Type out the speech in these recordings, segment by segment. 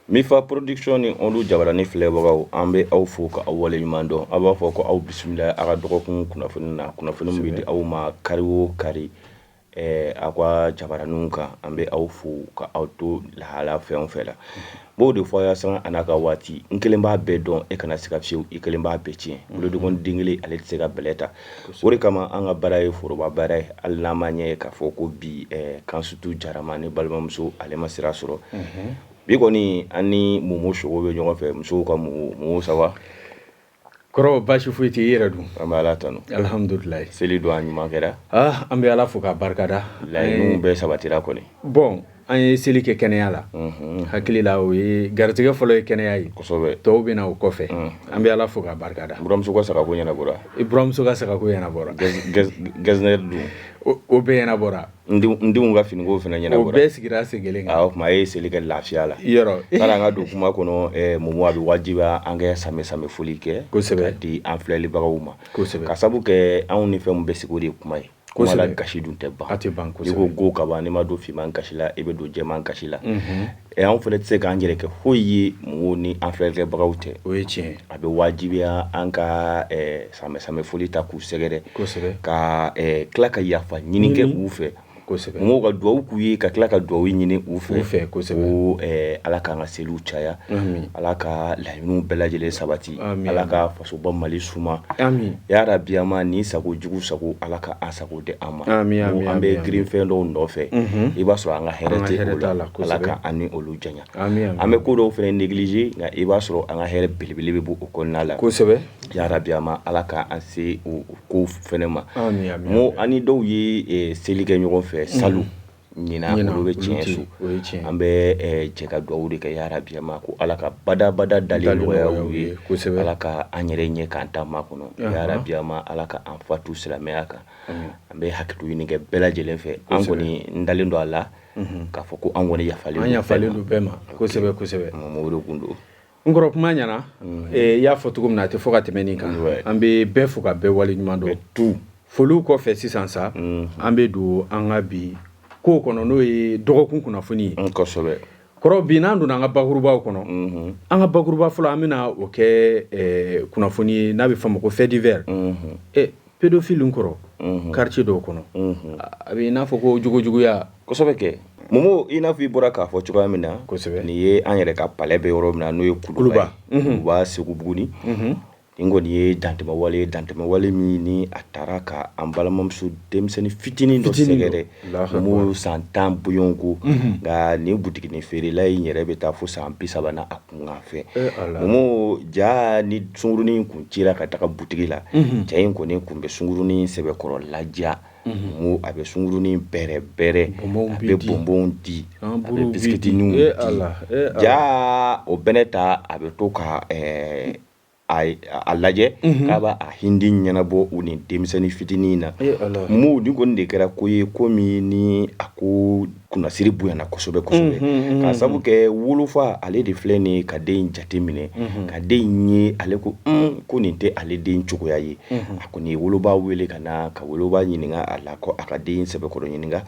Mifa Production ni olu jabarani filɛbagaw, an bɛ aw fo ka aw waleɲuman dɔn. Aw b'a fɔ ko aw bisimila aw ka dɔgɔkun kunnafoni na, kunnafoni min bɛ di aw ma kari o kari aw ka jabaraniw kan. An bɛ aw fo ka aw to lahala fɛn o fɛn la. N b'o de fɔ aw ye sanga a n'a ka waati. N kelen b'a bɛɛ dɔn, e kana siga fiyewu, i kelen b'a bɛɛ tiɲɛ. Bolodengɔnin den kelen, ale tɛ se ka bɛlɛ ta. O de kama an ka baara ye foroba baara ye, hali n'a ma ɲɛ k'a fɔ ko bi Kansutu Jarama ni balimamuso, ale ma sira sɔrɔ. Bi kɔni, an ni Momo Sogo bɛ ɲɔgɔn fɛ, musow ka Momo. Momo, ça va? Kɔrɔ, baasi foyi tɛ. I yɛrɛ dun? An bɛ Ala tanu. Alhamdulilayi. Seli don, a ɲuman kɛra. Ah, an bɛ Ala fo k'a barikada. Laɲiniw bɛɛ sabatira kɔni. Bon, an ye seli kɛ kɛnɛya la. Hakili la, o ye garijɛgɛ fɔlɔ ye, kɛnɛya ye. Tɔw bɛ na o kɔfɛ. An bɛ Ala fo k'a barikada. Buramuso ka sagako ɲɛnabɔra? I buramuso ka sagako ɲɛnabɔra. Getzner dun? O bɛɛ ɲɛnabɔra. N denw ka finiko fana ɲɛnabɔra. O bɛɛ sigira sen kelen kan. O tuma e ye seli kɛ lafiya la. Yɔrɔ. Sani an ka don kuma kɔnɔ, Momo, a bɛ wajibiya an kɛ sanbɛ sanbɛ foli kɛ. Ka di an filɛlibagaw ma. Ka sabu kɛ anw ni fɛn min bɛ sigi, o de ye kuma ye. Kuma la gasi dun tɛ ban. A tɛ ban. N'i ko go ka ban, n'i ma don finman gasi la, i bɛ don jɛman gasi la. Anw fana tɛ se k'an yɛrɛ kɛ foyi ye mɔgɔw ni an filɛlikɛbagaw tɛ. O ye tiɲɛ. A bɛ wajibiya an ka sanbɛ sanbɛ foli ta k'u sɛgɛrɛ. Ka tila ka yafa ɲini kɛ u fɛ. Mɔgɔw ka dugawu k'u ye, ka tila ka dugawu ɲini u fɛ. Ko Ala k'an ka seliw caya, Ala ka laɲiniw bɛɛ lajɛlen sabati, Ala ka fasoba Mali suma. Yarabiyama, ni sago jugu sago, Ala ka an sago di an ma. An bɛ girin fɛn dɔw nɔfɛ, i b'a sɔrɔ an ka hɛrɛ tɛ o la. Ala ka an ni olu janya. An bɛ ko dɔw fana négliger, nka i b'a sɔrɔ an ka hɛrɛ belebele bɛ bɔ o kɔnɔna la. Yarabiyama, Ala ka an se o ko fana ma. An ni dɔw ye seli kɛ ɲɔgɔn fɛ salon, ɲinan olu bɛ tiɲɛ so. An bɛ jɛ ka dugawu de kɛ, yarabiyama, ko Ala ka badabada dali nɔgɔya u ye, Ala ka an yɛrɛ ɲɛ k'an ta makɔnɔ, yarabiyama, Ala ka an fatu silamɛya kan. An bɛ hakɛto ɲini kɛ bɛɛ lajɛlen fɛ. An kɔni, n dalen don a la k'a fɔ ko an kɔni yafalen don bɛɛ ma. Kosɛbɛ, kosɛbɛ. O de kun don. N kɔrɔ, kuma ɲɛna. I y'a fɔ cogo min na, a tɛ fɔ ka tɛmɛ nin kan. An bɛ bɛɛ fo ka bɛɛ wale ɲuman dɔn. Tout. Foliw kɔfɛ sisan sa, an bɛ don an ka bi kow kɔnɔ, n'o ye dɔgɔkun kunnafoni ye. Kɔrɔ, bi n'an donna an ka bakurubaw kɔnɔ, an ka bakuruba fɔlɔ, an bɛna o kɛ kunnafoni ye n'a bɛ fɔ a ma ko fait divers. Pédophile kɔrɔ, quartier dɔw kɔnɔ, a bɛ i n'a fɔ ko jogojuguya. Kosɛbɛ kɛ, Momo. I n'a fɔ i bɔra k'a fɔ cogoya min na, nin ye an yɛrɛ ka palais bɛ yɔrɔ min na, n'o ye Kuluba ye, Kuluba Segu Buguni. Nin kɔni ye dantɛmɛwale ye, dantɛmɛwale min ni a taara ka an balimamuso denmisɛnnin fitinin dɔ sɛgɛrɛ, Momo, san 10 bɔɲɔgɔnko. Nka nin butiginin feerela in yɛrɛ bɛ taa fo san 30 na a kunkan fɛ. Momo, ja ni sunkurunin kun cira ka taga butigi la, cɛ in kɔni kun bɛ sunkurunin sɛbɛkɔrɔ ladiya. Momo, a bɛ sunkurunin bɛrɛ bɛrɛ, a bɛ bonbon di, a bɛ bisikitiniw di. Ja o bɛnɛ ta, a bɛ to ka a lajɛ k'a b'a a hindi ɲɛnabɔ u ni denmisɛnnin fitinin na. Momo, nin kɔni de kɛra ko ye, ko min ni a ko kunnasiri bonyana kosɛbɛ kosɛbɛ, ka sabu kɛ wolofa ale de filɛ nin ye ka den jate minɛ, ka den ye, ale ko ko nin tɛ ale den cogoya ye. A kɔni ye woloba wele ka na ka woloba ɲininka a la, ko a ka den sɛbɛkɔrɔ ɲininka.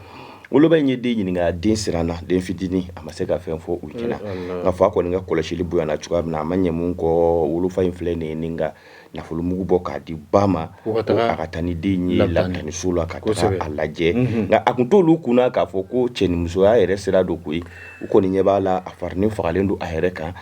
Woloba in ye den ɲininka, den siranna, den fitinin, a ma se ka fɛn fɔ u ɲɛna. Nka fa kɔni ka kɔlɔsili bonyana cogoya min na, a ma ɲɛ mun kɔ, wolofa in filɛ nin ye ni ka nafolomugu bɔ k'a di ba ma ko a ka taa ni den ye lapitaniso la ka taga a lajɛ. Nka a kun t'olu kunna k'a fɔ ko cɛnimusoya yɛrɛ sira don koyi. U kɔni ɲɛ b'a la, a farini fagalen don a yɛrɛ kan.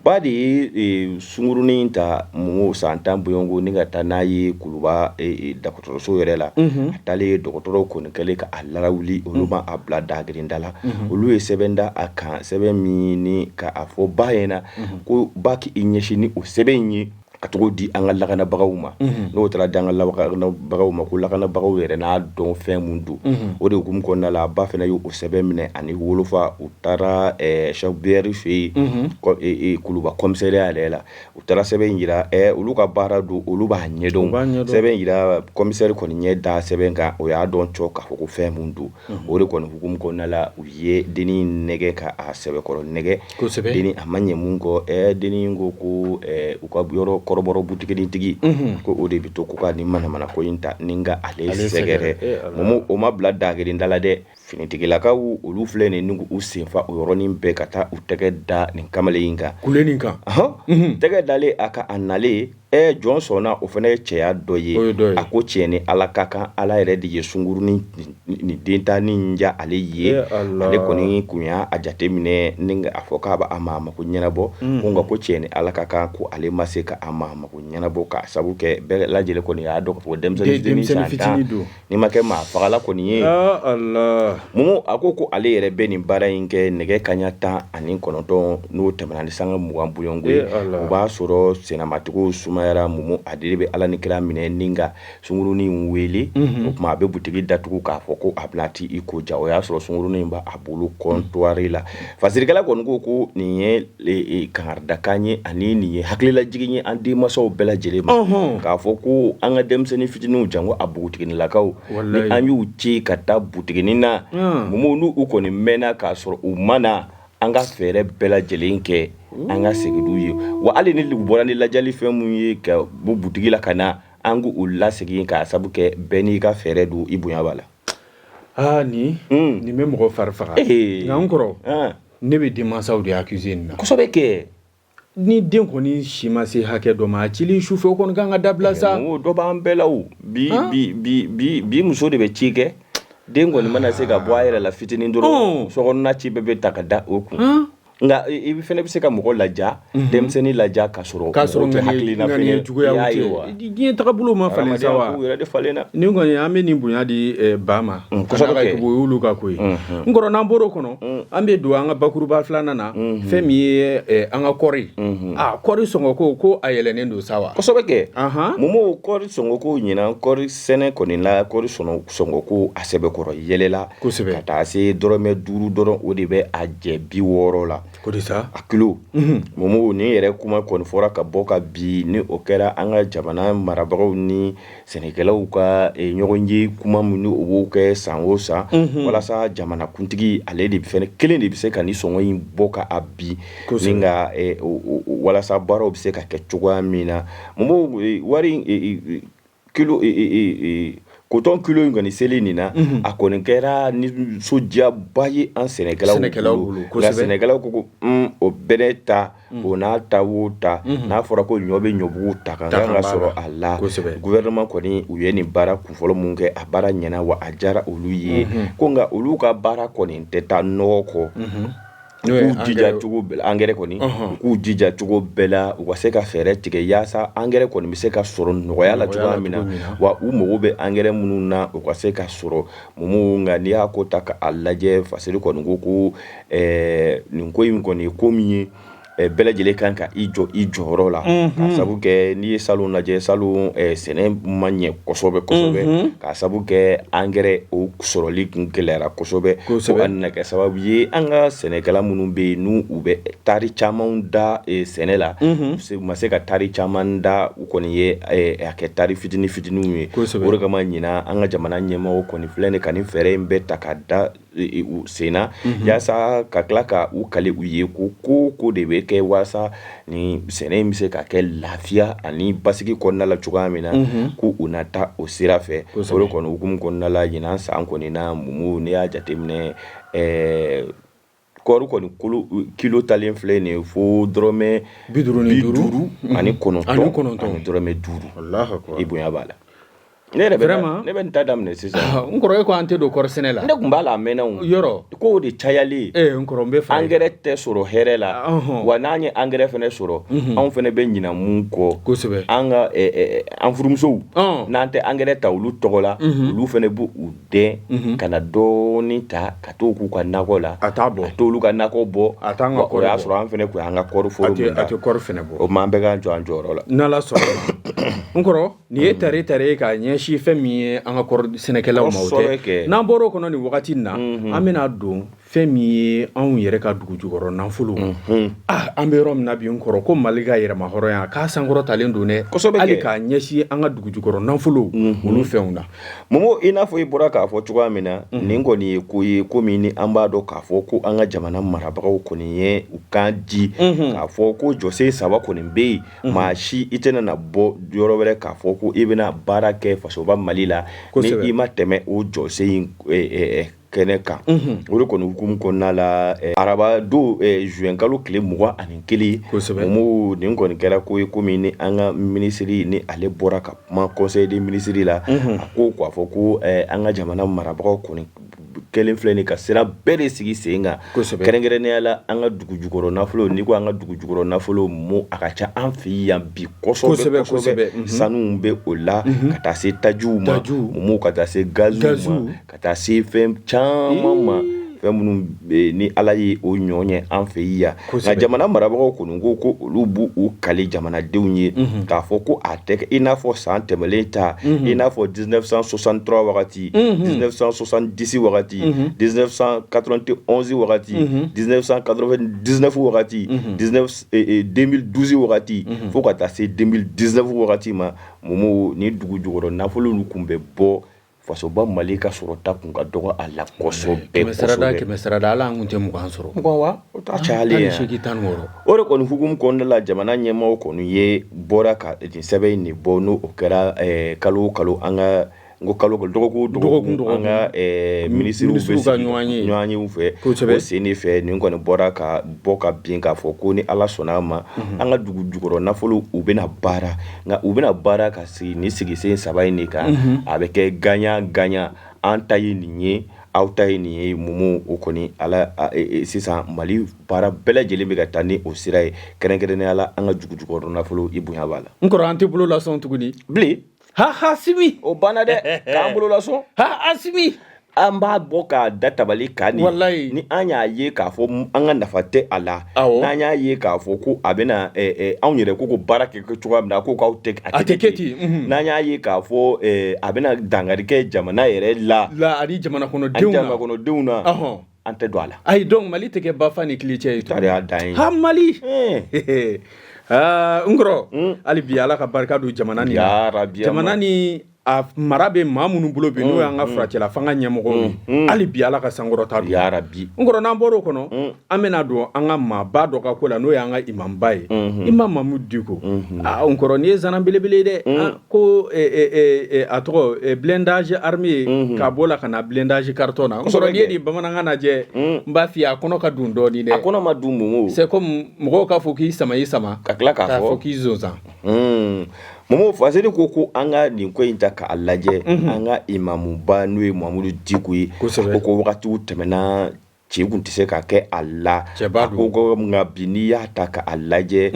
Ba de ye sunkurunin ta, Momo, san 10 bɔɲɔgɔnko, ni ka taa n'a ye Kuluba dɔgɔtɔrɔso yɛrɛ la. A taalen, dɔgɔtɔrɔw kɔni kɛlen ka a larawuli, olu ma a bila dagirinda la. Olu ye sɛbɛn da a kan, sɛbɛn min ni ka a fɔ ba ɲɛna ko ba k'i ɲɛsin ni o sɛbɛn in ye ka togo di an ka lakanabagaw ma. N'o taara di an ka lakanabagaw ma, ko lakanabagaw yɛrɛ n'a dɔn fɛn mun don. O de hukumu kɔnɔna la, ba fana y'o sɛbɛn minɛ ani wolofa, u taara chef BR fɛ yen, Kuluba commissariat yɛrɛ la. U taara sɛbɛn in jira. Olu ka baara don, olu b'a ɲɛdɔn. Sɛbɛn jira, commissaire kɔni ɲɛ da sɛbɛn kan, o y'a dɔn cɔ k'a fɔ ko fɛn mun don. O de kɔni hukumu kɔnɔna la, u ye dennin nɛgɛ ka a sɛbɛkɔrɔ nɛgɛ. Dennin a ma ɲɛ mun kɔ, dennin ko ko u ka yɔrɔ kɔrɔbɔrɔ butigitigi, ko o de bɛ to ko ka ni manamana ko in ta ni ka ale sɛgɛrɛ. O ma bila dagirinda la dɛ. Finitigilakaw olu filɛ nin ni u senfa o yɔrɔnin bɛɛ ka taa u tɛgɛ da nin kamalen in kan kule nin kan tɛgɛ dalen a kan a nalen jɔn sɔnna o fana ye cɛya dɔ ye a ko tiɲɛ ni Ala ka kan Ala yɛrɛ de ye sungurunin nin den tan nin diya ale ye ale kɔni kun y'a jateminɛ ni a fɔ k'a bɛ a maa mako ɲɛnabɔ ko nka ko tiɲɛ ni Ala ka kan ko ale ma se ka a maa mako ɲɛnabɔ k'a sabu kɛ bɛɛ lajɛlen kɔni y'a dɔn k'a fɔ denmisɛnnin fitinin don N'i ma kɛ maa fagala kɔni ye Mumu a ko ko ale yɛrɛ bɛ nin baara in kɛ nɛgɛ kaɲa 19 n'o tɛmɛna ni sanga 20 bɔɲɔgɔnko ye o b'a sɔrɔ sennamatigiw sumayara Mumu a de bɛ Ala ni kira minɛ ni ka sungurunin wele o tuma a bɛ butigi datugu k'a fɔ ko a bɛna t'i ko ja o y'a sɔrɔ sungurunin b'a bolo comptoir la fasirikɛla kɔni ko ko nin ye kangaridakan ye ani nin ye hakililajigin ye an denmansaw bɛɛ lajɛlen ma k'a fɔ ko an ka denmisɛnnin fitininw janko a npogotiginilakaw ni an y'u ci ka taa butiginin na Mumu n'u u kɔni mɛnna k'a sɔrɔ u ma na an ka fɛɛrɛ bɛɛ lajɛlen kɛ an ka segin n'u ye wa hali ni u bɔra ni lajali fɛn mun ye ka bɔ butigi la ka na an k'u lasegin k'a sabu kɛ bɛɛ n'i ka fɛɛrɛ don i bonya b'a la aa nin nin bɛ mɔgɔ fari faga nka n kɔrɔ ne bɛ denmansaw de accuser nin na kosɛbɛ kɛ ni den kɔni si ma se hakɛ dɔ ma a cili sufɛ o kɔni kan ka dabila sa o dɔ b'an bɛɛ la o bi bi bi bi bi muso de bɛ ci kɛ den kɔni mana se ka bɔ a yɛrɛ la fitinin dɔrɔn sokɔnɔna ci bɛɛ bɛ ta ka da o kun nka i fana bɛ se ka mɔgɔ laja denmisɛnnin laja ka sɔrɔ k'a sɔrɔ hakilina ŋaniya juguya tɛ diɲɛ tagabolo ma falen sa wa yɛrɛ de falenna nin kɔni an bɛ nin bonya di ba ma kosɛbɛ o y'olu ka ko ye n kɔrɔ n'an bɔr'o kɔnɔ an bɛ don an ka bakuruba filanan na fɛn min ye an ka kɔɔri a kɔɔri sɔngɔ ko ko a yɛlɛnnen don sa wa kosɛbɛ kɛ Mumu kɔɔri sɔngɔ ko ɲinan kɔɔri sɛnɛ kɔni la kɔɔri sɔngɔ ko a sɛbɛkɔrɔ yɛlɛla kosɛbɛ ka taa se dɔrɔmɛ 5 dɔrɔn o de bɛ a jɛ 60 la ko de sa a kilo Mumu nin yɛrɛ kuma kɔni fɔra ka bɔ ka bi ni o kɛra an ka jamana marabagaw ni sɛnɛkɛlaw ka ɲɔgɔn ye kuma min u b'o kɛ san o san walasa jamanakuntigi ale de fɛnɛ kelen de bɛ se ka nin sɔngɔ in bɔ ka a bi ni ka walasa baaraw bɛ se ka kɛ cogoya min na Mumu wari kilo coton kilo in kɔni seli nin na a kɔni kɛra nisɔndiyaba ye an sɛnɛkɛlaw bolo nka sɛnɛkɛlaw ko ko o bɛɛ ta o n'a ta o ta n'a fɔra ko ɲɔ bɛ ɲɔbugu ta ka kan ka sɔrɔ a la gouvernement kɔni u ye nin baara kunfɔlɔ mun kɛ a baara ɲɛna wa a diyara olu ye ko nka olu ka baara kɔni tɛ taa nɔgɔ kɔ u k'u jija cogo bɛɛ la angɛrɛ kɔni u k'u jija cogo bɛɛ la u ka se ka fɛɛrɛ tigɛ yaasa angɛrɛ kɔni bɛ se ka sɔrɔ nɔgɔya la cogoya min na wa u mago bɛ angɛrɛ minnu na u ka se ka sɔrɔ Mumu nka n'i y'a ko ta k'a lajɛ Fasiri kɔni ko ko nin ko in kɔni ye ko min ye bɛɛ lajɛlen kan ka i jɔ i jɔyɔrɔ la ka sabu kɛ n'i ye salon lajɛ salon sɛnɛ ma ɲɛ kosɛbɛ kosɛbɛ ka sabu kɛ angɛrɛ o sɔrɔli kun gɛlɛyara kosɛbɛ ko a nana kɛ sababu ye an ka sɛnɛkɛla minnu bɛ yen n'u u bɛ tari caman da sɛnɛ la u ma se ka tari caman da u kɔni ye a kɛ tari fitinin fitininw ye o de kama ɲinan an ka jamana ɲɛmɔgɔ kɔni filɛ nin ka nin fɛɛrɛ in bɛɛ ta ka da u sen na yaasa ka tila ka u kali u ye ko ko ko de bɛ kɛ walasa ni sɛnɛ in bɛ se ka kɛ lafiya ani basigi kɔnɔna la cogoya min na ko u na taa o sira fɛ o de kɔni hukumu kɔnɔna la ɲinan san kɔni na Mumu n'i y'a jateminɛ kɔɔri kɔni kilo talen filɛ nin ye fo dɔrɔmɛ 55 ani dɔrɔmɛ 5 i bonya b'a la Ne yɛrɛ vraiment ne bɛ n ta daminɛ sisan n kɔrɔ e ko an tɛ don kɔɔri sɛnɛ la ne tun b'a la a mɛnna o yɔrɔ kow de cayalen ee n kɔrɔ n bɛ fara angɛrɛ tɛ sɔrɔ hɛrɛ la wa n'an ye angɛrɛ fɛnɛ sɔrɔ anw fɛnɛ bɛ ɲina mun kɔ kosɛbɛ an ka an furumusow n'an tɛ angɛrɛ ta olu tɔgɔ la olu fɛnɛ b'u dɛn ka na dɔɔnin ta ka t'o k'u ka nakɔ la a t'a bɔ a t'olu ka nakɔ bɔ a t'an ka kɔɔri o y'a sɔrɔ an fɛnɛ kun y'an ka kɔɔri foro min a tɛ kɔɔri fɛnɛ bɔ o tuma an bɛɛ k'an jɔ an jɔyɔrɔ la n'Ala sɔnna n kɔrɔ nin ye tare tare ye k'a ɲɛsin fɛn min ye an ka kɔɔri sɛnɛkɛlaw ma o tɛ n'an bɔr'o kɔnɔ nin wagati in na an bɛna don fɛn min ye anw yɛrɛ ka dugu jukɔrɔ nafolo an bɛ yɔrɔ min na bi n kɔrɔ ko Mali ka yɛrɛmahɔrɔnya k'a sankɔrɔtalen don dɛ hali k'a ɲɛsin an ka dugu jukɔrɔ nafolo olu fɛnw na Momo i n'a fɔ i bɔra k'a fɔ cogoya min na nin kɔni ye ko ye ko min ni an b'a dɔn k'a fɔ ko an ka jamana marabagaw kɔni ye u kan di k'a fɔ ko jɔsen saba kɔni bɛ yen maa si i tɛna na bɔ yɔrɔ wɛrɛ k'a fɔ ko i bɛna baara kɛ fasoba Mali la ni i ma tɛmɛ o jɔsen in kɛnɛ kan. O de kɔni hukumu kɔnɔna la, araba don, juin kalo tile 21, Momo, nin kɔni kɛra ko ye, komi ni an ka minisiri ni ale bɔra ka kuma conseil des ministres la, a ko k'a fɔ ko an ka jamana marabagaw kɔni kɛlen filɛ nin ka sira bɛɛ de sigi sen kan, kɛrɛnkɛrɛnnenya la an ka dugu jukɔrɔ nafolo. N'i ko an ka dugu jukɔrɔ nafolo, mo, a ka ca an fɛ yan bi kosɛbɛ kosɛbɛ. Sanu bɛ o la, ka taa se tajiw ma, Momo, ka taa se gaziw ma, ka taa se fɛn caman ma, fɛn minnu ni Ala ye o ɲɔ ɲɛ an fɛ yan. Nka jamana marabagaw kɔni ko ko olu b'u u kali jamanadenw ye k'a fɔ ko a tɛ i n'a fɔ san tɛmɛlen ta, i n'a fɔ 1963 wagati, 1970 wagati, 1991 wagati, 1999 wagati, 2012 wagati, fo ka taa se 2019 wagati ma. Momo, ni dugu jukɔrɔ nafolo tun bɛ bɔ, fasoba Mali ka sɔrɔta kun ka dɔgɔ a la kosɛbɛ. Kɛmɛ sarada, kɛmɛ sarada, ala an kun tɛ 20 sɔrɔ. 20 wa, o t'a cayalen ye. 18, 16. O de kɔni hukumu kɔnɔna la, jamana ɲɛmaaw kɔni ye bɔra ka nin sɛbɛn in de bɔ, n'o o kɛra kalo o kalo, an ka n ko kalo dɔgɔkun dɔgɔkun, an ka minisiriw bɛ ka ɲɔgɔn ye fɛ. O sen de fɛ, nin kɔni bɔra ka bɔ ka bin k'a fɔ ko ni Ala sɔnna a ma, an ka dugu jukɔrɔ nafolo, u bɛna baara, nka u bɛna baara ka sigi ni sigisen saba in de kan. A bɛ kɛ gagnant gagnant, an ta ye nin ye, aw ta ye nin ye. Momo, o kɔni ala sisan Mali baara bɛɛ lajɛlen bɛ ka taa ni o sira ye, kɛrɛnkɛrɛnnenya la an ka dugu jukɔrɔ nafolo. I bonya b'a la. N kɔrɔ, an tɛ bolo lasɔn tuguni bilen. Ha Asimi. O banna dɛ, k'an bolo lasɔn. Ha Asimi. An b'a bɔ k'a da tabali kan ni. Walayi. Ni an y'a ye k'a fɔ an ka nafa tɛ a la, n'an y'a ye k'a fɔ ko a bɛna anw yɛrɛ ko baara kɛ cogoya min na, ko k'aw tɛ a tɛ kɛ ten. N'an y'a ye k'a fɔ a bɛna dankari kɛ jamana yɛrɛ la la ani jamana kɔnɔdenw na, jamana kɔnɔdenw na, an tɛ don a la. Ayi, donc Mali tɛ kɛ bafa ni kile cɛ ye. Tari y'a dan ye. Ha Mali. N kɔrɔ, hali bi Ala ka barika don jamana nin na. Jamana ni a mara bɛ maa minnu bolo bi, n'o y'an ka furancɛla fanga ɲɛmɔgɔw ye, hali bi Ala ka sankɔrɔta don. Yarabi. N kɔrɔ, n'an bɔr'o kɔnɔ, an bɛna don an ka maaba dɔ ka ko la, n'o y'an ka imamba ye, Imam Mamudu Diko. Aa, n kɔrɔ, nin ye zana belebele ye dɛ. Ko a tɔgɔ blindage armé, ka bɔ la ka na blindage carton na. N kɔrɔ, n'i ye nin bamanankan lajɛ, n b'a f'i ye, a kɔnɔ ka dun dɔɔnin dɛ. A kɔnɔ ma dun, Momo. C'est comme mɔgɔw k'a fɔ k'i sama i sama. Ka tila k'a fɔ k'i zonzan. Momo, Faseri ko an ka nin ko in ta k'a lajɛ, an ka imamuba n'o ye Mamudu Diko ye, ko wagatiw tɛmɛna, cɛ kun tɛ se ka kɛ a la. A ko nka bi, n'i y'a ta k'a lajɛ,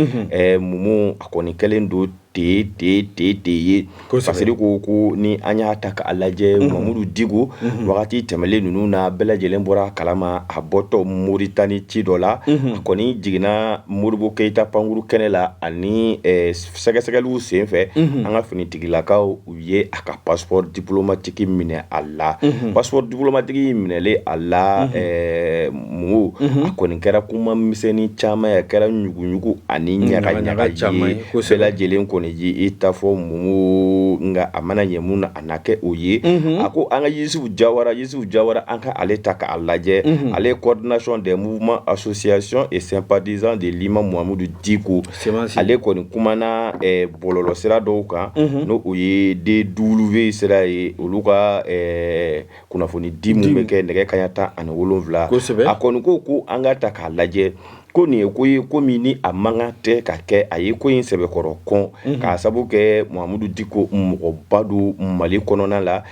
Momo, a kɔni kɛlen don te te te te ye. Faseri ko ni an y'a ta k'a lajɛ, Mamudu Diko, wagati tɛmɛlen ninnu na, bɛɛ lajɛlen bɔra kalama, a bɔtɔ Moritani ci dɔ la, a kɔni jiginna Modibo Keyita pankuru kɛnɛ la, ani sɛgɛsɛgɛliw sen fɛ, an ka finitigilakaw u ye a ka passeport diplomatique minɛ a la. Passeport diplomatique minɛlen a la, Momo, a kɔni kɛra kuma misɛnnin caman ye, a kɛra ɲuguɲugu ani ɲagaɲaga ye, bɛɛ lajɛlen kɔni ye i ta fɔ, Momo. Nka a mana ɲɛ mun na, a na kɛ o ye. A ko an ka Yusufu Jawara, Yusufu Jawara, an ka ale ta k'a lajɛ, ale ye coordination des mouvements, associations et sympathisants de l'imam Mamudu Diko. Ale kɔni kumana bɔlɔlɔ sira dɔw kan, n'o o ye DW sira ye, olu ka kunnafoni di mun bɛ kɛ nɛgɛ kaɲa 17. A kɔni ko an ka ta k'a lajɛ, ko nin ye ko ye, ko min ni a man kan tɛ ka kɛ. A ye ko in sɛbɛkɔrɔ kɔn k'a sabu kɛ Mamudu Diko mɔgɔba don Mali kɔnɔna la,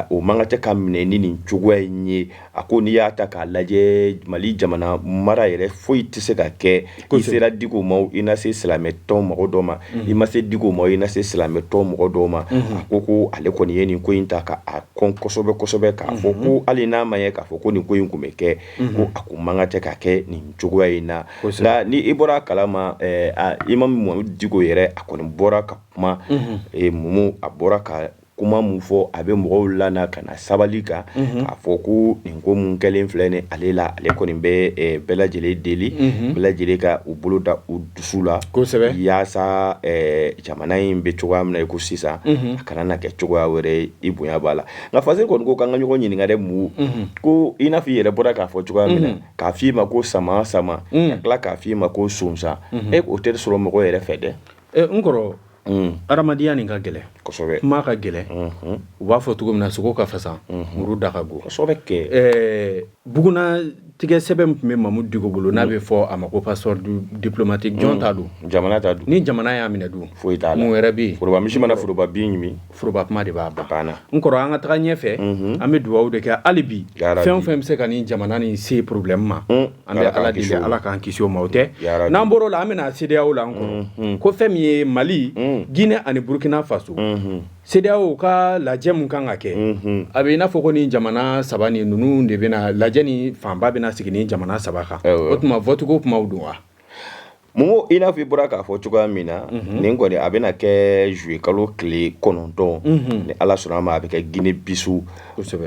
o man kan tɛ ka minɛ ni nin cogoya in ye. A ko n'i y'a ta k'a lajɛ, Mali jamana mara yɛrɛ foyi tɛ se ka kɛ, i sera Diko ma, i na se silamɛ tɔn mɔgɔ dɔ ma, i ma se Diko ma, i na se silamɛ tɔn mɔgɔ dɔw ma. A ko ale kɔni ye nin ko in ta ka a kɔn kosɛbɛ kosɛbɛ, k'a fɔ ko hali n'a ma ye k'a fɔ ko nin ko in kun bɛ kɛ, ko a kun man kan tɛ ka kɛ nin cogoya in na. Nka ni i bɔra a kalama, Imam Mamudu Diko yɛrɛ, a kɔni bɔra ka kuma. Momo, a bɔra ka kuma mun fɔ, a bɛ mɔgɔw lana ka na sabali kan, k'a fɔ ko nin ko mun kɛlen filɛ ni ale la, ale kɔni bɛ bɛɛ lajɛlen deli, bɛɛ lajɛlen ka u bolo da u dusu la, yaasa jamana in bɛ cogoya min na i ko sisan, a kana na kɛ cogoya wɛrɛ. I bonya b'a la. Nka Faseri kɔni ko k'an ka ɲɔgɔn ɲininka dɛ, Mu, ko i n'a fɔ i yɛrɛ bɔra k'a fɔ cogoya min na, k'a f'i ma ko sama sama, ka tila k'a f'i ma ko sonsan, e o tɛ sɔrɔ mɔgɔ yɛrɛ fɛ dɛ. N kɔrɔ. Adamadenya nin ka gɛlɛn, kosɛbɛ. Kuma ka gɛlɛn. U b'a fɔ cogo min na, sogo ka fasa, muru da ka go. Kosɛbɛ kɛ. Buguna tigɛ sɛbɛn min tun bɛ Mamudu Diko bolo, n'a bɛ fɔ a ma ko passeport diplomatique, jɔn ta don? Jamana ta don. Ni jamana y'a minɛ dun? Foyi t'a la. Mun wɛrɛ bɛ yen? Foroba misi mana foroba bin ɲimi. Foroba kuma de b'a ban. Banna. N kɔrɔ, an ka taga ɲɛfɛ. An bɛ dugawu de kɛ hali bi. Yarabi. Fɛn o fɛn bɛ se ka nin jamana nin se problème ma, an bɛ Ala k'an Ala kisi deli, o ma. Ala k'an kisi o ma. O tɛ. Yarabi. N'an bɔr'o la, an bɛna CEDEAO la, n kɔrɔ. Ko fɛn min ye Mali, Guinée ani Burkina Faso, CEDEAO ka lajɛ mun kan ka kɛ, a bɛ i n'a fɔ ko nin jamana saba nin ninnu de bɛna lajɛ ni fanba bɛna sigi nin jamana saba kan. Awɔ. O tuma, vote ko kumaw don wa? Momo, i n'a fɔ i bɔra k'a fɔ cogoya min na, nin kɔni a bɛna kɛ juillet kalo tile 9, ni Ala sɔnna a ma, a bɛ kɛ Guinée Bissau.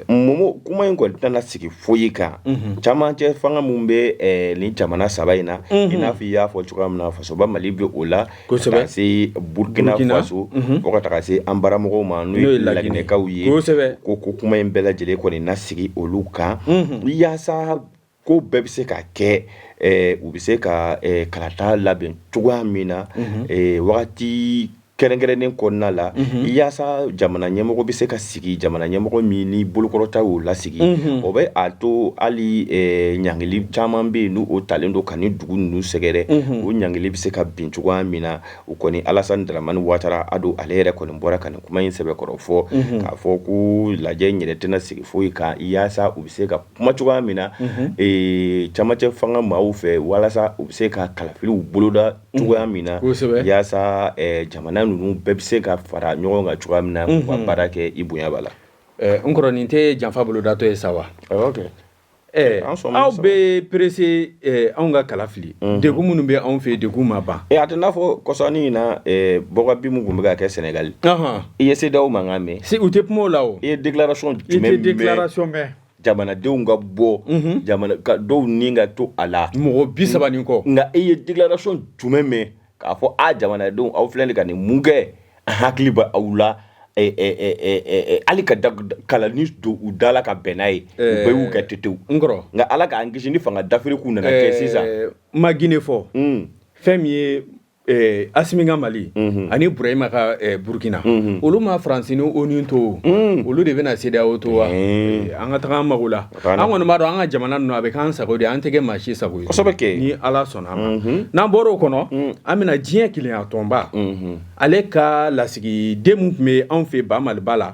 Momo, kuma in kɔni tɛna sigi foyi kan camancɛ fanga mun bɛ nin jamana saba in na. I n'a fɔ i y'a fɔ cogoya min na, fasoba Mali bɛ o la, ka taa se Burkina Burkina. Faso, fo ka taga se an baramɔgɔw ma, n'o N'o ye ye Laginɛ. Laginɛkaw ye. Ko kuma in bɛɛ lajɛlen kɔni na sigi olu kan, yaasa ko bɛɛ bɛ se ka kɛ, u bɛ se ka kalata labɛn cogoya min na wagati kɛrɛnkɛrɛnnen kɔnɔna la, yaasa jamana ɲɛmɔgɔ bɛ se ka sigi, jamana ɲɛmɔgɔ min ni bolokɔrɔta y'o lasigi. O bɛ a to hali ɲangili caman bɛ yen, n'o o talen don ka ni dugu ninnu sɛgɛrɛ, o ɲangili bɛ se ka bin cogoya min na. O kɔni, Alassane Dramane Ouattara a don, ale yɛrɛ kɔni bɔra ka nin kuma in sɛbɛkɔrɔ fɔ, k'a fɔ ko lajɛ in yɛrɛ tɛna sigi foyi kan, yaasa u bɛ se ka kuma cogoya min na camancɛ fanga maaw fɛ, walasa u bɛ se ka kalafiliw boloda cogoya min na, yaasa jamana ninnu bɛɛ bɛ se ka fara ɲɔgɔn kan cogoya min na, k'u ka baara kɛ i bonya b'a la. N kɔrɔ, nin tɛ janfa bolodatɔ ye sa wa? Ok. An sɔnna. Aw bɛ pressé anw ka kala fili. Degun minnu bɛ anw fɛ yen, degun ma ban. A tɛ n'a fɔ kɔsani in na, bɔkabi mun tun bɛ ka kɛ Sénégal, i ye CEDEAO mankan mɛn? Si, u tɛ kuma o la o. I ye déclaration I tɛ jumɛn mɛn? Déclaration mɛn. Jamanadenw ka bɔ jamana ka dɔw ni ka to a la. Mɔgɔ 30 ni kɔ. Nka e ye déclaration jumɛn mɛn k'a fɔ a jamanadenw, aw filɛ nin ka nin mun kɛ, an hakili bɛ aw la, hali ka kalani don u da la ka bɛn n'a ye, u bɛɛ y'u kɛ tetew. N kɔrɔ. Nka Ala k'an kisi ni fanga dafiri k'u nana kɛ sisan. N ma Guinée fɔ. Fɛn min ye Asimi ka Mali ani Burahima ka Burkina, olu ma Faransi ni ONU to, olu de bɛna CEDEAO to wa? An ka taga an mago la. Banna. An kɔni b'a dɔn, an ka jamana ninnu, a bɛ k'an sago de ye, an tɛ kɛ maa si sago ye. Kosɛbɛ kɛ. Ni Ala sɔnna a ma, n'an bɔra o kɔnɔ, an bɛna diɲɛ kelenya tɔnba, ale ka lasigiden mun tun bɛ anw fɛ ba Maliba la,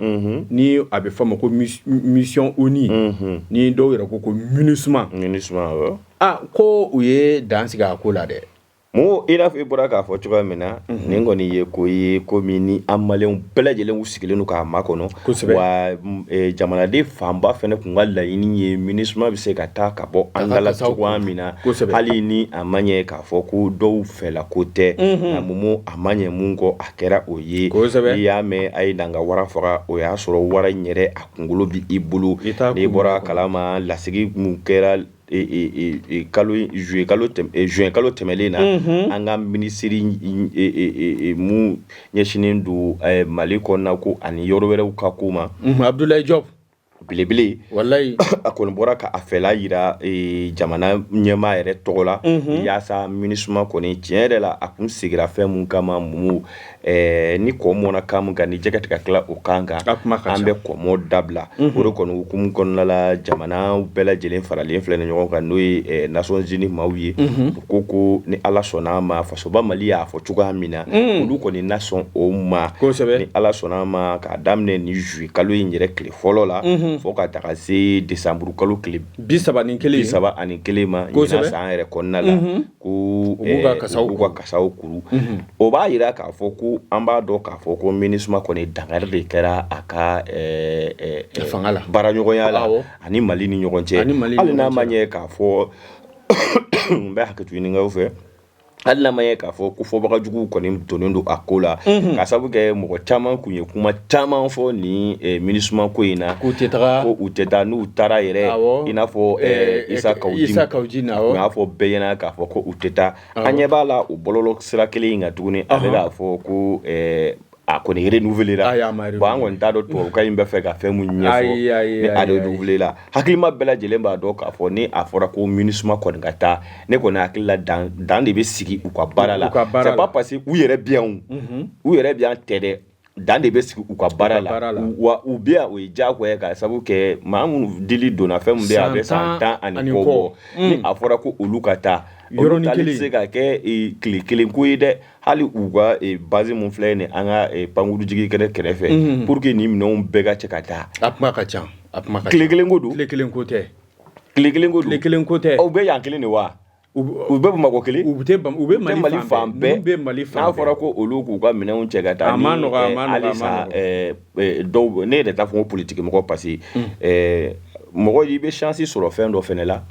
ni a bɛ fɔ a ma ko mission ONU, ni dɔw yɛrɛ ko ko MINUSMA. MINUSMA, awɔ. Ah, ko u ye dan sigi a ko la dɛ. Mo, i n'a fɔ i bɔra k'a fɔ cogoya min na, nin kɔni ye ko ye, ko min ni an maliyɛnw bɛɛ lajɛlen sigilen don k'a makɔnɔ. Wa jamanaden fanba fɛnɛ kun ka laɲini ye MINUSMA bɛ se ka taa ka bɔ an ka da la kasaw cogoya kuru. min na. Hali ni a ma ɲɛ k'a fɔ ko dɔw fɛla ko tɛ, nka Momo, a ma ɲɛ mun kɔ, a kɛra o ye. N'i y'a mɛn a ye na n ka wara faga, o y'a sɔrɔ wara in yɛrɛ a kunkolo bi i bolo. I t'a N'i kun bɔra bɔ. kalama, lasigi mun kɛra kalo juillet kalo juin kalo tɛmɛlen na, an ka minisiri mun ɲɛsinnen don Mali kɔnɔna ko ani yɔrɔ wɛrɛw ka ko ma, Abdoulaye Diop. Belebele. Walayi. A kɔni bɔra ka a fɛla yira jamana ɲɛmaa yɛrɛ tɔgɔ la, yaasa MINUSMA kɔni, tiɲɛ yɛrɛ la, a kun sigira fɛn mun kama, Momo, ni kɔ mɔnna kan mun kan, ni jɛgɛ tɛ ka tila o kan kan, A kuma ka an ca. bɛ kɔmɔ dabila. O de kɔni hukumu kɔnɔna la, jamana bɛɛ lajɛlen faralen filɛ ni ɲɔgɔn kan, n'o ye Nations Unies maaw ye, u ko ni Ala sɔnna a ma, fasoba Mali y'a fɔ cogoya min na, olu kɔni na sɔn o ma. Ni Ala sɔnna a ma, k'a daminɛ ni juillet kalo in yɛrɛ tile fɔlɔ la, fo ka taga se décembre kalo tile 31. 31 ma ɲinan san yɛrɛ kɔnɔna la, ko U b'u ka kasaw u b'u ka kasaw kuru. O b'a yira k'a fɔ ko an b'a dɔn k'a fɔ ko MINUSMA kɔni, dankari de kɛra a ka fanga la. Baaraɲɔgɔnya la ani Mali ni ɲɔgɔn cɛ. Ani Mali ni Hali n'a ɲɔgɔn ma cɛ. ɲɛ k'a fɔ, n bɛ hakɛto ɲininkaw fɛ, hali n'a ma ɲɛ k'a fɔ ko fɔbagajuguw kɔni donnen don a ko la, ka sababu kɛ mɔgɔ caman kun ye kuma caman fɔ nin MINUSMA ko in na. K'u tɛ taga. Ko u tɛ taa, n'u taara yɛrɛ, i n'a fɔ Isa Kawu Jim Isa Kawu Jim, awɔ. U y'a fɔ bɛɛ ɲɛna k'a fɔ ko u tɛ taa. An ɲɛ b'a la o bɔlɔlɔ sira kelen in kan tuguni, a bɛ k'a fɔ ko A kɔni renouveler la. Ayi, a ma. Bon, an kɔni t'a dɔn tubabukan in bɛ fɛ ka fɛn mun ɲɛfɔ. Ayi, ayi, ni a ayi, ayi. renouveler la, hakilima bɛɛ lajɛlen b'a dɔn k'a fɔ ni a fɔra ko MINUSMA kɔni ka taa, ne kɔni hakili la, dan de bɛ sigi u ka baara la. U ka baara C'est pas la. parce que u yɛrɛ bi yan o, u yɛrɛ bi yan tɛ dɛ, dan de bɛ sigi u ka baara U ka baara la. La. Wa u bɛ yan, o ye diyagoya ye, k'a sababu kɛ maa minnu dili donna fɛn min bɛ yen, a bɛ san 10 ani kɔ bɔ. Ni a fɔra ko olu ka taa, olu Yɔrɔnin taali kelen. tɛ se ka kɛ tile kelen ko ye dɛ. Hali u ka base mun filɛ nin, an ka pankurujigi kɛrɛfɛ, pour que nin minɛnw bɛɛ ka cɛ ka taa. A kuma ka ca, a kuma ka ca. Tile kelen ko don? Tile kelen ko tɛ. Tile kelen ko don? Tile kelen ko tɛ. Aw bɛ yan kelen de wa? U bɛ Bamakɔ kelen? U tɛ u bɛ U tɛ Mali fan bɛɛ. Ninnu bɛ Mali fan N'a bɛɛ. fɔra ko olu k'u ka minɛnw cɛ ka taa A ma nɔgɔ, a ma nɔgɔ, a ma halisa nɔgɔ. Dɔw, ne yɛrɛ t'a fɔ ko politique mɔgɔ, parce que mɔgɔ i bɛ chance sɔrɔ fɛn dɔ fɛnɛ la.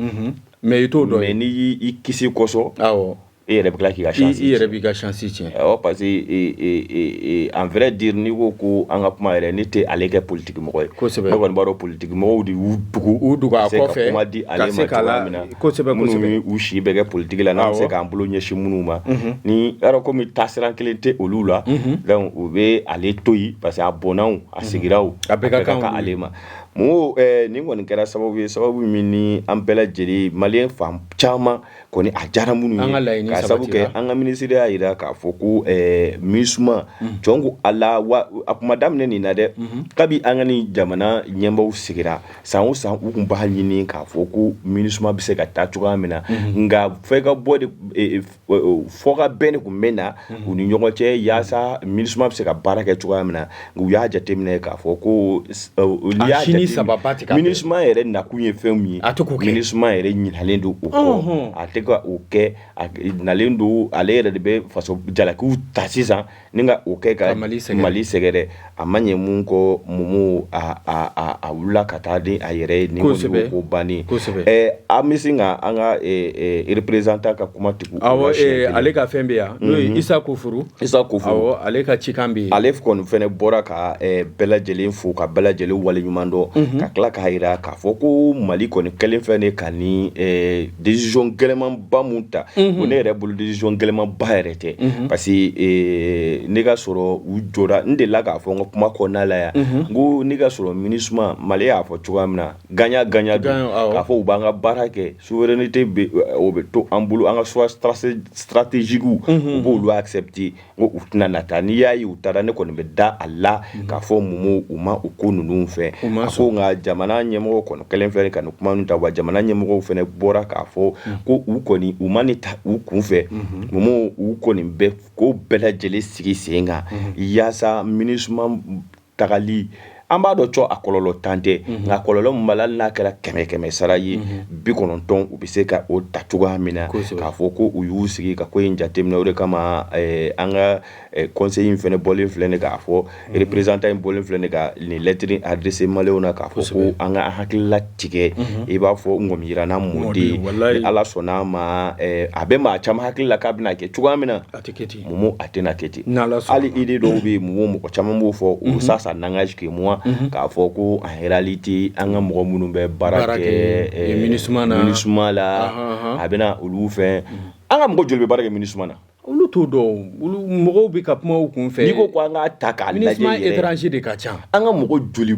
Mais i t'o dɔn Mais ye. n'i y'i kisi kɔsɔn, e yɛrɛ bɛ tila k'i ka chance I yɛrɛ b'i ka chance tiɲɛ. Awɔ, parce que en vrai dire, n'i ko ko an ka kuma yɛrɛ, ne tɛ ale kɛ politique mɔgɔ ye. Ne kɔni b'a dɔn politique mɔgɔw de y'u dogo U dogo a ka se ka kɔfɛ, kuma di ka ale se ma k'a cogoya la min na. Kosɛbɛ. Minnu u si bɛɛ kɛ politique la, n'an bɛ se k'an bolo ɲɛsin minnu ma, ni yarɔ komi taasira kelen tɛ olu la, donc u bɛ ale to yen, parce que a bɔnna o, a sigira o, A bɛɛ ka kan olu ale ma. Mɔgɔw, nin kɔni kɛra sababu ye, sababu min ni an bɛɛ lajɛlen, maliyɛn fan caman kɔni, a diyara minnu An ka ye, laɲini k'a sababu kɛ sabatira. an ka minisiri y'a jira k'a fɔ ko MINUSMA jɔn ko ala wa, a kuma daminɛ nin na dɛ, kabi an ka nin jamana ɲɛmaaw sigira, san o san u tun b'a ɲini k'a fɔ ko MINUSMA bɛ se ka taa cogoya min na. Nka fɛn ka bɔ de, fɔ ka bɛn de tun bɛ na u ni ɲɔgɔn cɛ yaasa MINUSMA bɛ se ka baara kɛ cogoya min na. U y'a jateminɛ k'a fɔ ko n'i y'a A si ni jateminɛ, sababa tɛ ka bɛn. MINUSMA yɛrɛ nakun ye fɛn min ye, A tɛ k'o kɛ. MINUSMA yɛrɛ ɲinalen don o kɔ, a tɛ ka o kɛ. A nalen don, ale yɛrɛ de bɛ faso jalakiw ta sisan ni ka o kɛ ka Ka Mali sɛgɛrɛ. Mali sɛgɛrɛ. A ma ɲɛ mun kɔ, Momo, a wulila ka taa di a yɛrɛ ye nin kɔni y'o ko bannen. An bɛ sin ka an ka représentant ka kuma tugu o Awɔ. la siɲɛ kelen. Ale ka fɛn bɛ yan, n'o ye Isa Kofuru. Isa Kofuru. Awɔ, ale ka cikan bɛ yen. Ale kɔni fɛnɛ bɔra ka bɛɛ lajɛlen fo, ka bɛɛ lajɛlen waleɲuman dɔn, ka tila k'a jira k'a fɔ ko Mali kɔni kɛlen fɛn de ka ni décision gɛlɛmanba mun ta. Ko ne yɛrɛ bolo, décision gɛlɛmanba yɛrɛ tɛ, parce que ne ka sɔrɔ u jɔra, n delila k'a fɔ n ka kuma kɔnɔna la yan, n ko ne ka sɔrɔ MINUSMA, Mali y'a fɔ cogoya min na, gagnant gagnant don. Gagnant, awɔ. K'a fɔ u b'an ka baara kɛ, souveraineté bɛ, o bɛ to an bolo, an ka choix stratégique u b'olu accepter. N ko u tɛna na taa. N'i y'a ye u taara, ne kɔni bɛ da a la k'a fɔ Momo, u ma o ko ninnu fɛ. U ma. A ko nka jamana ɲɛmɔgɔw kɔni kɛlen filɛ ka nin kuma ninnu ta wa, jamana ɲɛmɔgɔw fɛnɛ bɔra k'a fɔ ko u kɔni u ma nin ta u kun fɛ. Momo, u kɔni bɛ ko bɛɛ lajɛlen sigi sen kan yaasa MINUSMA tagali, an b'a dɔn cɔ, a kɔlɔlɔ tan tɛ, nka kɔlɔlɔ min b'a la, hali n'a kɛra kɛmɛ kɛmɛ sara ye, 90, u bɛ se ka o ta cogoya min na. K'a fɔ ko u y'u sigi ka ko in jateminɛ, o de kama an ka conseil in fɛnɛ bɔlen filɛ nin, k'a fɔ représentant in bɔlen filɛ nin, ka nin lettre adressé maliyɛnw na, k'a fɔ ko an ka an hakilila tigɛ, i b'a fɔ ŋɔmiyiranna mɔden. Mɔden, ni Ala sɔnn'a ma, a bɛ maa caman hakili la k'a bɛna kɛ cogoya min na, A tɛ kɛ ten. Momo, a tɛna kɛ ten. N'Ala sɔnna. Hali idée dɔw bɛ yen, Momo, mɔgɔ caman b'o fɔ o, ça ça n'engage que moi, k'a fɔ ko en réalité an ka mɔgɔ minnu bɛ baara Baara kɛ kɛ MINUSMA na. MINUSMA la, a bɛna olu fɛn, an ka mɔgɔ joli bɛ baara kɛ MINUSMA na? Olu t'o dɔn, olu mɔgɔw bɛ ka kuma u kun fɛ. N'i ko ko an k'a ta k'a lajɛ MINUSMA yɛrɛ, étranger de ka ca. An ka mɔgɔ joli,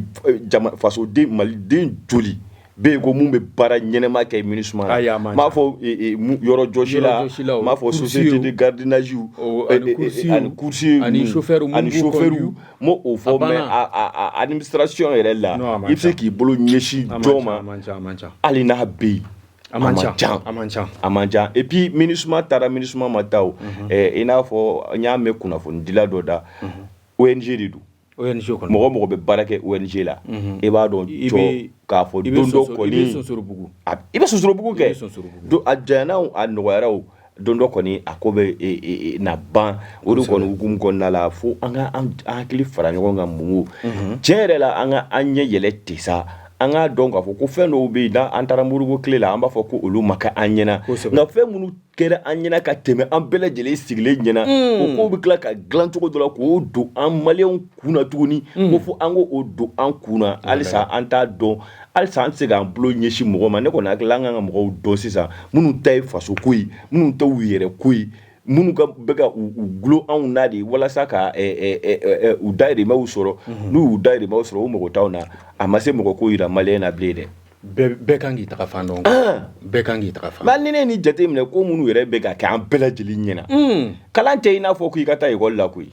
jama fasoden, maliden joli bɛ yen ko mun bɛ baara ɲɛnɛma kɛ MINUSMA na? Ayi, a man N b'a fɔ yɔrɔ jɔsi la, Yɔrɔjɔsilaw, n b'a fɔ société de gardiennage, ani coursiers, ani coursiers, ani chauffeurs mun ani b'u chauffeurs, conduire. N b'o o fɔ. A banna. Mais a administration yɛrɛ la, Non, a man i bɛ se ca. k'i bolo ɲɛsin A man jɔn ca, ma? A man ca, a man ca. Hali n'a bɛ yen, A man ca, a man ca. A man ca. Et puis MINUSMA taara, MINUSMA ma taa o, i n'a fɔ n y'a mɛn kunnafonidila dɔ da, ONG de don. ONG kɔnɔ. Mɔgɔ mɔgɔ bɛ baara kɛ ONG la, i b'a dɔn I cɔ k'a fɔ i bɛ don dɔ i bɛ kɔni sonsorobugu. I bɛ sonsorobugu I kɛ. bɛ sonsorobugu. Don a janyana o, a nɔgɔyara o, don dɔ kɔni a ko bɛ na ban. O de kɔni hukumu kɔnɔna la, fo an ka an hakili fara ɲɔgɔn kan. Mun tiɲɛ yɛrɛ la, an ka an ɲɛ yɛlɛ ten sa, an k'a dɔn k'a fɔ ko fɛn dɔw bɛ yen, n'an taara Modibo tile la, an b'a fɔ ko olu ma kɛ an ɲɛna. Nka fɛn minnu kɛra an ɲɛna ka tɛmɛ, an bɛɛ lajɛlen sigilen ɲɛna, o kow bɛ tila ka dilan cogo dɔ la k'o don an maliyɛnw kun na tuguni, ko fo an k'o don an kun na. Halisa an t'a dɔn, halisa an tɛ se k'an bolo ɲɛsin mɔgɔ ma. Ne kɔni hakili la, an kan ka mɔgɔw dɔn sisan minnu ta ye faso ko ye, minnu ta y'u yɛrɛ ko ye. Minnu ka bɛ ka u dulon anw na de walasa ka u dayirimɛw sɔrɔ, n'u y'u dayirimɛw sɔrɔ, u mago t'anw na. A ma se mɔgɔ ko yira maliyɛn na bilen dɛ. Bɛɛ kan k'i taga fan dɔn, bɛɛ kan k'i taga fan. Mais ni ne ni jate minɛ ko minnu yɛrɛ bɛ ka kɛ an bɛɛ lajɛlen ɲɛna, kalan tɛ i n'a fɔ k'i ka taa ekɔli la koyi.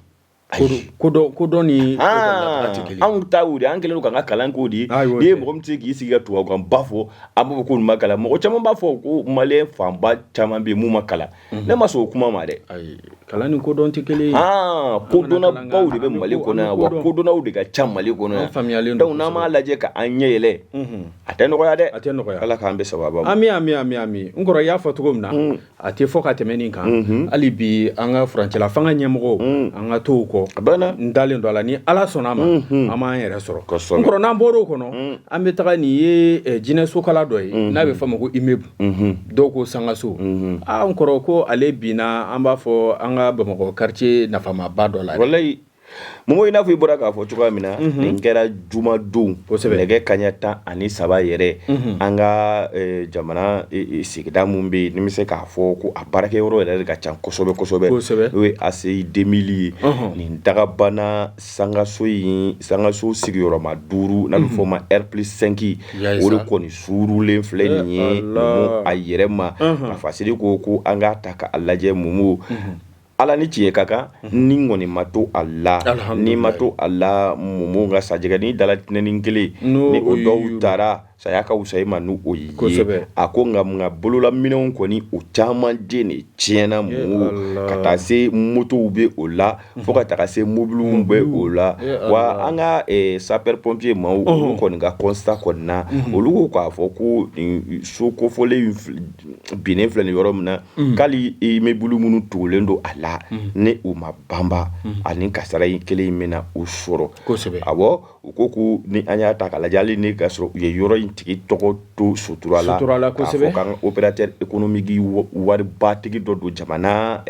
Kodɔn ni anw ta o de, an kɛlen don k'an ka kalan k'o de ye. N'i ye mɔgɔ min tɛ se k'i sigi ka tubabukan ba fɔ, an b'a fɔ ko nin ma kalan. Mɔgɔ caman b'a fɔ ko maliyɛn fanba caman bɛ yen mun ma kalan. Ne ma sɔn o kuma ma dɛ. Kalan ni kodɔn tɛ kelen ye. Kodɔnnabaw de bɛ Mali kɔnɔ yan, wa kodɔnnaw de ka ca Mali kɔnɔ yan. Faamuyalen. Donc n'an m'a lajɛ ka an ɲɛ yɛlɛ, a tɛ nɔgɔya dɛ. A tɛ nɔgɔya. Ala k'an bɛ sababa ma. Ami, ami, ami, ami. N kɔrɔ, i y'a fɔ cogo min na, a tɛ fɔ ka tɛmɛ nin kan. Hali bi an ka furancɛla fanga ɲɛmɔgɔw, an ka to u kɔ. A banna. N dalen don a la, ni Ala sɔnna a ma, an b'an yɛrɛ sɔrɔ. N kɔrɔ, n'an bɔr'o kɔnɔ, an bɛ taga nin ye jinɛsokala dɔ ye n'a bɛ fɔ a ma ko immeuble, dɔw ko sangaso. Aa, n kɔrɔ, ko ale binna, an b'a fɔ an ka Bamakɔ quartier nafamaba dɔ la. Walayi Momo, i n'a fɔ i bɔra k'a fɔ cogoya min na, nin kɛra jumadon nɛgɛ kaɲɛ 13 yɛrɛ. An ka jamana sigida min bɛ yen, ni bɛ se k'a fɔ ko a baarakɛyɔrɔ yɛrɛ de ka ca kosɛbɛ kosɛbɛ, n'o ye ACI 2000 ye. Nin dagabana sangaso in, sangaso sigiyɔrɔma 5, n'a bɛ fɔ o ma R+5, o de kɔni suurulen filɛ nin ye a yɛrɛ ma. A fasiri ko an k'a ta k'a lajɛ Momo, Ala ni tiɲɛ ka kan, ni kɔni ma to a la, ni ma to a la Momo, ka sajɛgɛ ni dala tɛnɛnin kelen ni o dɔw taara, saya ka wusa i ma n'o ye. A ko nka nka bololaminɛnw kɔni, o caman den de tiɲɛna Momo, ka taa se motow bɛ o la, fo ka taga se mobiliw bɛ o la. Wa an ka sapeur pompier maaw, olu kɔni ka constat kɔni na, olu ko k'a fɔ ko so kofɔlen binnen filɛ nin yɔrɔ min na, k'ali immeuble minnu tugulen don a la, ni u ma banba, ani kasara in kelen in bɛna u sɔrɔ. Awɔ, u ko ko ni an y'a ta k'a lajɛ, hali ni ka sɔrɔ u ye yɔrɔ in tigi tɔgɔ to sutura la, k'a fɔ k'an ka opérateur économique waribatigi dɔ don, jamana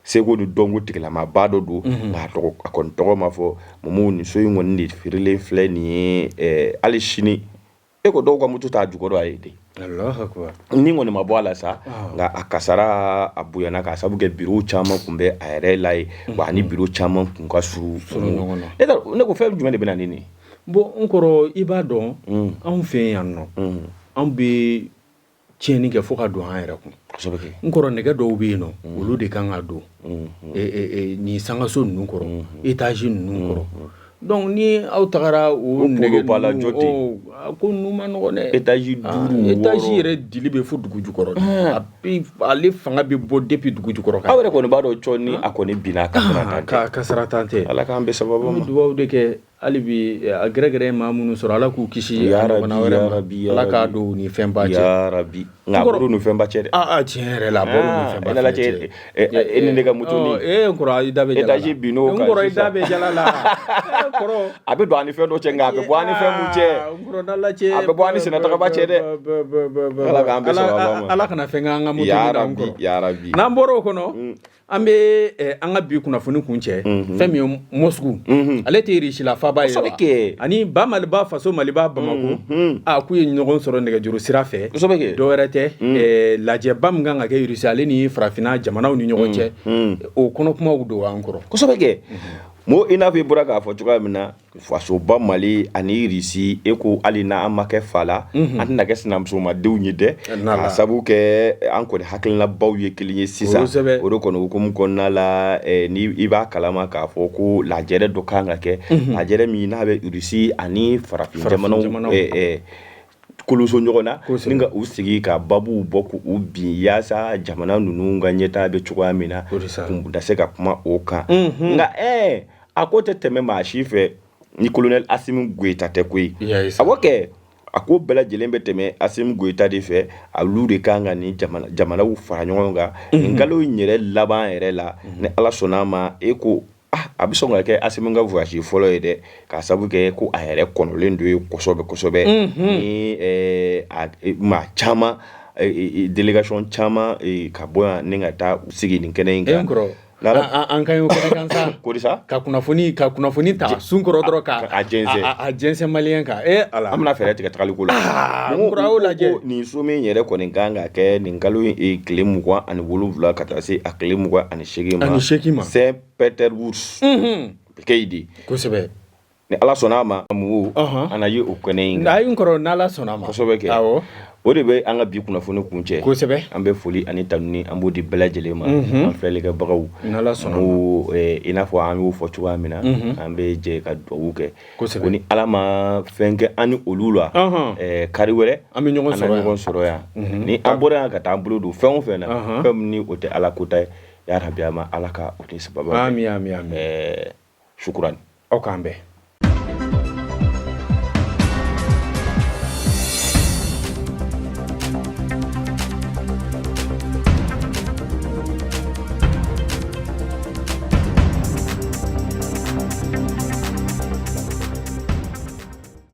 seko ni dɔnko tigilamaba dɔ don, nka a kɔni tɔgɔ ma fɔ. Momo, nin so in kɔni de firilen filɛ nin ye hali sini. E ko dɔw ka moto t'a jukɔrɔ a ye de, ni kɔni ma bɔ a la sa, nka a kasara a bonyana k'a sabu kɛ biro caman tun bɛ a yɛrɛ la ye, wa ani biro caman tun ka surun ɲɔgɔn na. Ne ko fɛn jumɛn de bɛ na ni nin? Bon, n kɔrɔ, i b'a dɔn, anw fɛ yan nɔ, anw bɛ tiɲɛni kɛ fo ka don an yɛrɛ kun. N kɔrɔ, nɛgɛ dɔw bɛ yen nɔ, olu de kan ka don nin sangaso ninnu kɔrɔ, étage ninnu kɔrɔ. Donc ni aw tagara o nɛgɛ la jɔ ten, ko ninnu ma nɔgɔn dɛ. Étage 5. Étage yɛrɛ dili bɛ fo dugu jukɔrɔ, ale fanga bɛ bɔ depuis dugu jukɔrɔ. Aw yɛrɛ kɔni b'a dɔn cɔ ni a kɔni binna, ka kasara tan tɛ. Ala k'an bɛɛ sababu ma. An bɛ dugawu de kɛ hali bi, a gɛrɛgɛrɛ ye maa minnu sɔrɔ, Ala k'u kisi a ɲɔgɔnna wɛrɛ ma, Ala k'a don u ni fɛnba cɛ. Yarabi, nka a bɔr'u ni fɛnba cɛ dɛ. Aa, tiɲɛ yɛrɛ la, a bɔr'u ni fɛnba cɛ. E ni ne ka moto ni ee, n kɔrɔ, i da bɛ jala la. Étage binn'o kan. N kɔrɔ, i da bɛ jala la. Kɔrɔ, a bɛ don an ni fɛn dɔ cɛ, nka a bɛ bɔ an ni fɛn mun cɛ? N kɔrɔ, n'Ala cɛ. A bɛ bɔ an ni sennatagama cɛ dɛ. Ala k'an bɛɛ sababa ma. Ala kana fɛn k'an ka moto ni na, n kɔrɔ. Yarabi. N'an bɔr'o kɔnɔ, an bɛ an ka bi kunnafoni kuncɛ fɛn min ye Moscou, ale tɛ Russie faaba ye wa, ani ba Maliba faso Maliba Bamakɔ, a k'u ye ɲɔgɔn sɔrɔ nɛgɛjuru sira fɛ. Dɔwɛrɛ tɛ, lajɛba min kan ka kɛ Russie ale ni farafinna jamanaw ni ɲɔgɔn cɛ, o kɔnɔ kumaw don an kɔrɔ. Kosɛbɛ kɛ mo, i n'a fɔ i bɔra k'a fɔ cogoya min na, fasoba Mali ani Russie, e ko hali n'an ma kɛ fa la, an tɛna kɛ sinamusomadenw ye dɛ, k'a sabu kɛ an kɔni hakilinabaw ye kelen ye sisan. O de kɔni hukumu kɔnɔna la, ni i b'a kalama k'a fɔ ko lajɛrɛ dɔ kan ka kɛ, lajɛrɛ min n'a bɛ Russie ani farafin jamanaw koloso ɲɔgɔn na, ni ka u sigi ka babuw bɔ k'u bin, yaasa jamana ninnu ka ɲɛtaa bɛ cogoya min na, kun da se ka kuma o kan. Nka a ko tɛ tɛmɛ maa si fɛ ni colonel Assimi Goïta tɛ koyi. Awɔ kɛ, a ko bɛɛ lajɛlen bɛ tɛmɛ Assimi Goïta de fɛ. Olu de kan ka nin jamanaw fara ɲɔgɔn kan nin kalo in yɛrɛ laban yɛrɛ la, ni Ala sɔnna a ma. E ko a bɛ sɔn ka kɛ Assimi ka voyage fɔlɔ ye dɛ, k'a sabu kɛ ko a yɛrɛ kɔnɔlen don ye kosɛbɛ kosɛbɛ, ni maa caman, délégation caman ka bɔ yan ni ka taa u sigi nin kɛnɛ in kan. An ka ɲi o kɛnɛ kan sa. Kori sa. Ka kunnafoni ta sun kɔrɔ dɔrɔn ka a jɛnsɛn. A jɛnsɛn maliyɛn kan, e Ala. An bɛna fɛɛrɛ tigɛ tagaliko la. Aa, n kɔrɔ, a y'o lajɛ. Nin sommet in yɛrɛ kɔni kan ka kɛ nin kalo in tile 27 ka taa se a tile 28 ma. Ani seegin ma. Saint Petersburg. Kɛ yen de. Ni Ala sɔnna a ma, mugu an na ye o kɛnɛ in kan. Ayi n kɔrɔ, n'Ala sɔnna a ma. Kosɛbɛ kɛ. O de bɛ an ka bi kunnafoni kuncɛ. An bɛ foli ani tanuni an b'o di bɛɛ lajɛlen ma, an filɛlikɛbagaw. N'Ala sɔnna. I n'a fɔ an y'o fɔ cogoya min na, an bɛ jɛ ka dugawu kɛ. Ko ni Ala ma fɛn kɛ an ni olu la, kari wɛrɛ an bɛ ɲɔgɔn sɔrɔ yan. Ɲɔgɔn sɔrɔ yan. Ni an bɔra yan ka taa an bolo don fɛn o fɛn na, fɛn min ni o tɛ Ala kota ye, ya rabi, ma Ala ka o ni sababa. Ami, ami, ami. Shukuran. Aw k'an bɛn.